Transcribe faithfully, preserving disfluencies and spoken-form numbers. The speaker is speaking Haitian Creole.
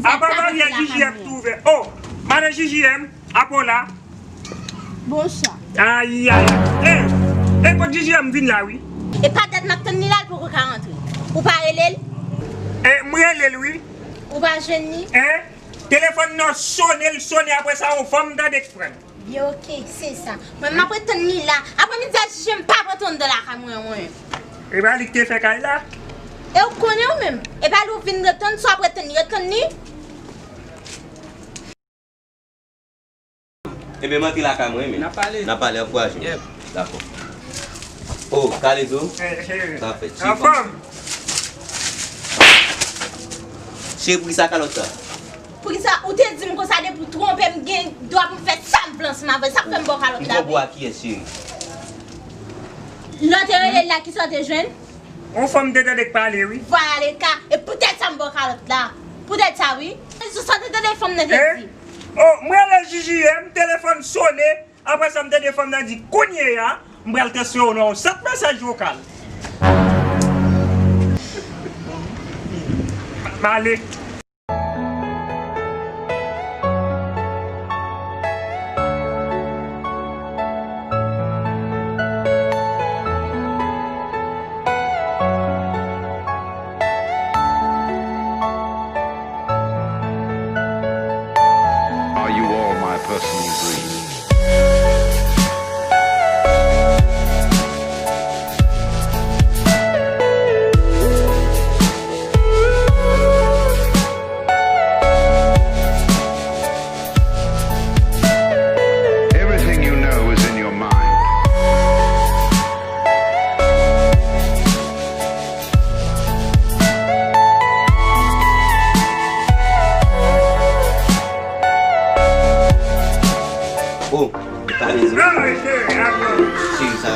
Apa baryè J J M tou ouvè? Oh, madan J J M, apa w la? Bonswa. Ayayay. E, e kot J J M vin la, wi. E pa dat m ap tann li la, l poko ka rantre. Ou pa rele l? E, m rele l, wi. Ou pa jwenn li? E, telefòn nan sone, l sone, apre sa, yon fanm m tande k pran l. Byen, oke, se sa. Mwen, m ap ret tann li la. Aprè midi a, J J M pa ret anndan lakay mwen, mwen. E pa li k te fè kay la? E ou konnen ou menm. E pa li ou vin ret tann, sa w ap ret tann li, ret tann li. Ebyen, m antre lakay mwen, men. N ap pale. N ap pale, ankouraje m. Yep. Dakò. Oh, Kalezo. Sa fèt, cheri. Anfòm. Cheri, poukisa kalòt sa? Poukisa ou te di m konsa depi w twonpe m gen dwa pou m fè sa m vle ansanm avè l? Sa k fè m ba w kalòt la, wi. Ou pran bwa kiyès, cheri? Lè w te rele l la, kisa w te jwenn? Yon fanm m te tande k pale, wi. Vwala le ka. E poutèt sa m ba w kalòt la. Poutèt sa, wi. Sou sa w te tande fanm nan te di. Oh, m rele J J M, telefòn sone. Apre sa, m tande fanm nan di, kounye a, m pral transfere w nan yon sant mesaj vokal. M ale. Are you all my personal dreams? Everything you know is in your mind. Oh, pa vle di. Cheri, sa.